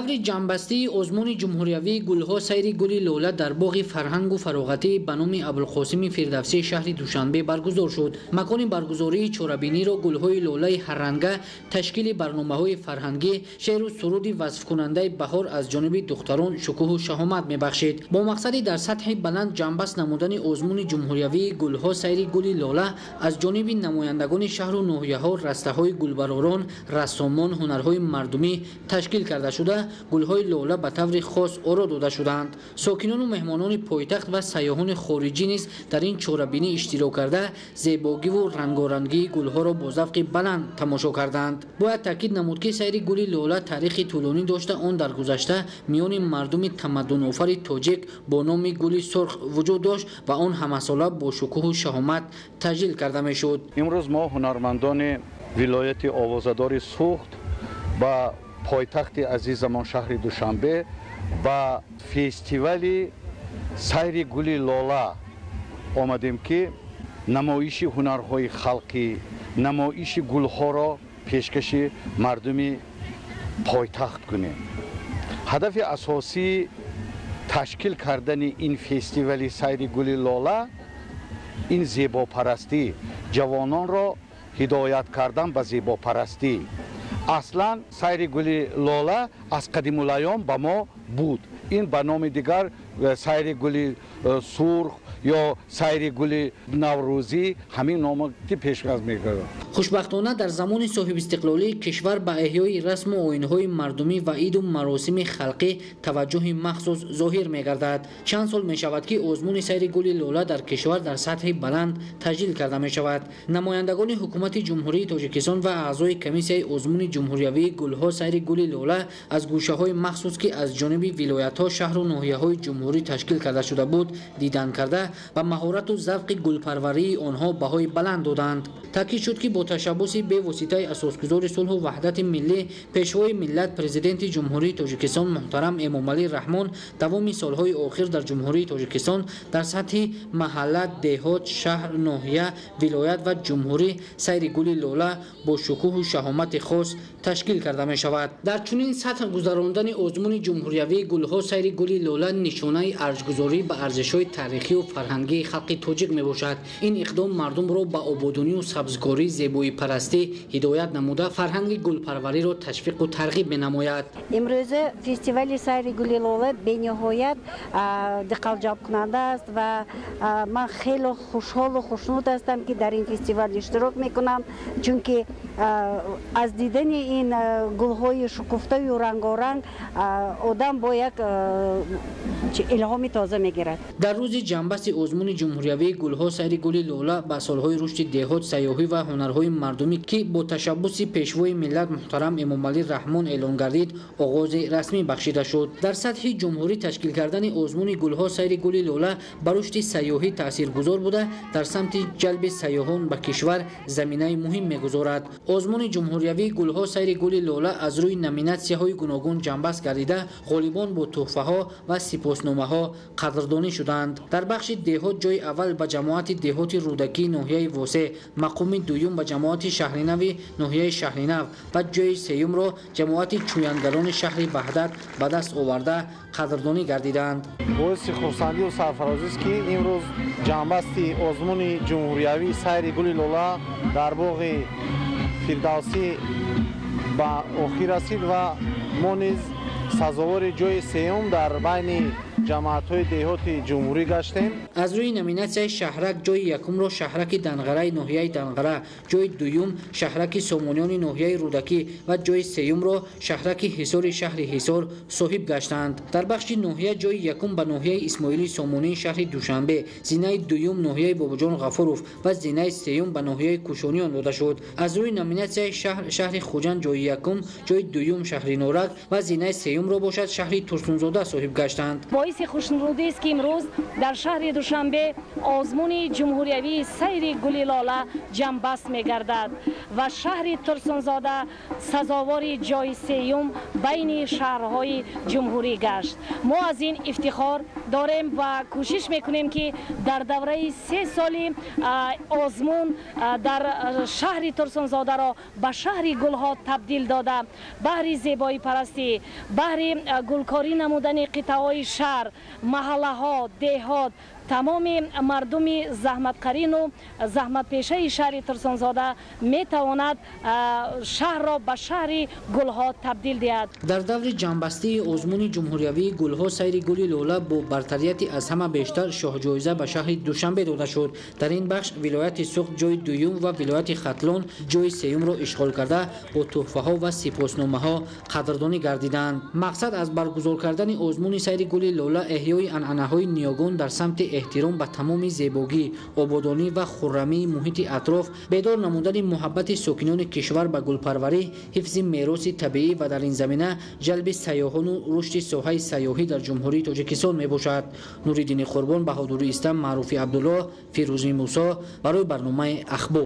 Даври ҷамъбастии озмуни ҷумҳуриявии гулҳо сайри гули лола дар боғи фарҳангу фароғатӣ ба номи Абулқосими Фирдавсии шаҳри Душанбе баргузор шуд. Макони баргузории чорабиниро гулҳои лолаи ҳарранга, ташкили барномаҳои фарҳангӣ, шеъру суруди васфкунандаи баҳор аз ҷониби духтарон шукӯҳу шаҳомат мебахшид. Бо мақсади дар сатҳи баланд ҷамъбаст намудани озмуни ҷумҳуриявии гулҳо сайри гули лола аз ҷониби намояндагони шаҳру ноҳияҳо растаҳои гулбаророн, рассомон, ҳунарҳои мардумӣ ташкил карда шуда, гулҳои лола ба таври хос оро дода шуданд. Сокинону меҳмонони пойтахт ва сайёҳони хориҷӣ низ дар ин чорабинӣ иштирок карда, зебогиву рангорангии гулҳоро бо завқи баланд тамошо карданд. Бояд таъкид намуд, ки сайри гули лола таърихи тӯлонӣ дошта, он дар гузашта миёни мардуми тамаддунофари тоҷик бо номи гули сурх вуҷуд дошт ва он ҳамасола бо шукӯҳу шаҳомат таҷлил карда мешуд. Имрӯз мо, ҳунармандони вилояти овозадори Суғд, ба пойтахти азизамон, шаҳри Душанбе, ба фестивали сайри гули лола омадем, ки намоиши ҳунарҳои халқӣ, намоиши гулҳоро пешкаши мардуми пойтахт кунем. Ҳадафи асосии ташкил кардани ин фестивали сайри гули лола ин зебопарастӣ, ҷавононро ҳидоят кардан ба зебопарастӣ. Аслан сайри гули лола аз қадимулайём ба мо буд. Ин ба номи дигар сайри гули сурх ё сайри гули наврӯзӣ, ҳамин номо ки пешвоз мекарданд. Хушбахтона, дар замони соҳибистиқлолии кишвар ба эҳёи расму оинҳои мардумӣ ва иду маросими халқӣ таваҷҷӯҳи махсус зоҳир мегардад. Чанд сол мешавад, ки озмуни сайри гули лола дар кишвар дар сатҳи баланд таҷлил карда мешавад. Намояндагони ҳукумати Ҷумҳурии Тоҷикистон ва аъзои комиссияи озмуни ҷумҳуриявии гулҳо сайри гули лола аз гӯшаҳои махсус, ки аз ҷониби вилоятҳо, шаҳру ноҳияҳои ҷумҳурӣ ташкил карда шуда буд, дидан карда, ба маҳорату завқи гулпарварии онҳо баҳои баланд доданд. Таъкид шуд, ки бо ташаббуси бевоситаи асосгузори сулҳу ваҳдати миллӣ, Пешвои миллат, Президенти Ҷумҳурии Тоҷикистон муҳтарам Эмомалӣ Раҳмон давоми солҳои охир дар Ҷумҳурии Тоҷикистон дар сатҳи маҳалла, деҳот, шаҳр, ноҳия, вилоят ва ҷумҳурӣ сайри гули лола бо шукӯҳу шаҳомати хос ташкил карда мешавад. Дар чунин сатҳ гузарондани озмуни ҷумҳуриявии гулҳо сайри гули лола нишонаи арҷгузорӣ ба арзишҳои таърихию фарҳангии халқи тоҷик мебошад. Ин иқдом мардумро ба ободонию сабзкорӣ, зебоипарастӣ ҳидоят намуда, фарҳанги гулпарвариро ташвиқу тарғиб менамояд. Имрӯза фестивали сайри гули лола бениҳоят диққатҷалбкунанда аст ва ман хеле хушҳолу хушнуд ҳастам, ки дар ин фестивал иштирок мекунам, чунки аз дидани ин гулҳои шукуфтаю рангоранг одам бо як илҳоми тоза мегирад. Дар рӯзи ҷамъбасти озмуни ҷумҳуриявии гулҳо сайри гули лола ба солҳои рушди деҳот, сайёҳӣ ва ҳунарҳои мардумӣ, ки бо ташаббуси Пешвои миллат муҳтарам Эмомалӣ Раҳмон эълон гардид, оғози расмӣ бахшида шуд. Дар сатҳи ҷумҳурӣ ташкил кардани озмуни гулҳо сайри гули лола ба рушди сайёҳӣ таъсиргузор буда, дар самти ҷалби сайёҳон ба кишвар заминаи муҳим мегузорад. Озмуни ҷумҳуриявии гулҳо сайри гули лола аз рӯи номинатсияҳои гуногун ҷамъбаст гардида, ғолибон бо тӯҳфаҳо ва сипосномаҳо қадрдонӣ шуданд. Дар бахши деҳот ҷои аввал ба ҷамоати деҳоти Рӯдакии ноҳияи Восеъ, мақоми дуюм ба ҷамоати Шаҳринави ноҳияи Шаҳринав ва ҷои сеюмро ҷамоати Чӯянгарони шаҳри Ваҳдат ба даст оварда, қадрдонӣ гардиданд. Боиси хурсандию сарфарозист, ки имрӯз ҷамъбасти озмуни ҷумҳуриявии сайри гули лола дар боғи Фирдавсӣ ба охир расид ва мо низ сазовори ҷои сеюм дар байни ҷамоатҳои деҳоти ҷумҳурӣ гаштем. Аз рӯи номинатсияи шаҳрак ҷои якумро шаҳраки Данғараи ноҳияи Данғара, ҷои дуюм шаҳраки Сомониёни ноҳияи Рӯдакӣ ва ҷои сеюмро шаҳраки Ҳисори шаҳри Ҳисор соҳиб гаштанд. Дар бахши ноҳия ҷои якум ба ноҳияи Исмоили Сомонии шаҳри Душанбе, зинаи дуюм ноҳияи Бобоҷон Ғафуров ва зинаи сеюм ба ноҳияи Кӯшониён дода шуд. Аз рӯи номинатсияи шаҳр шаҳри Хуҷанд ҷои якум, ҷои дуюм шаҳри Норак ва зинаи сеюмро бошад шаҳри Турсунзода соҳиб гаштанд. Боиси хушнудист, ки имрӯз дар шаҳри Душанбе озмуни ҷумҳуриявии сайри гули лола ҷамъбаст мегардад ва шаҳри Турсунзода сазовори ҷои сеюм байни шаҳрҳои ҷумҳурӣ гашт. Мо аз ин ифтихор дорем ва кӯшиш мекунем, ки дар давраи 3 соли озмун дар шаҳри Турсунзодаро ба шаҳри гулҳо табдил дода, баҳри зебоипарастӣ, баҳри Баҳри гулкорӣ намудани қитъаҳои шаҳр, маҳаллаҳо, деҳот, тамоми мардуми заҳматкарину заҳматпешаи шаҳри Турсунзода метавонад шаҳрро ба шаҳри гулҳо табдил диҳад. Дар даври ҷамъбастии озмуни ҷумҳуриявии гулҳо сайри гули лола бо бартарияти аз ҳама бештар шоҳҷоиза ба шаҳри Душанбе дода шуд. Дар ин бахш вилояти Суғд ҷои дуюм ва вилояти Хатлон ҷои сеюмро ишғол карда, бо тӯҳфаҳо ва сипосномаҳо қадрдонӣ гардиданд. Мақсад аз баргузор кардани озмуни сайри гули лола эҳёи анъанаҳои ниёгон дар самти эҳтиром ба тамоми зебогӣ, ободонӣ ва хуррамии муҳити атроф, бедор намудани муҳаббати сокинони кишвар ба гулпарварӣ, ҳифзи мероси табиӣ ва дар ин замина ҷалби сайёҳону рушди соҳаи сайёҳӣ дар Ҷумҳурии Тоҷикистон мебошад. Нуриддини Қурбон, Баҳодури Истам, Маъруфи Абдуллоҳ, Фирӯзи Мусо барои барномаи Ахбор.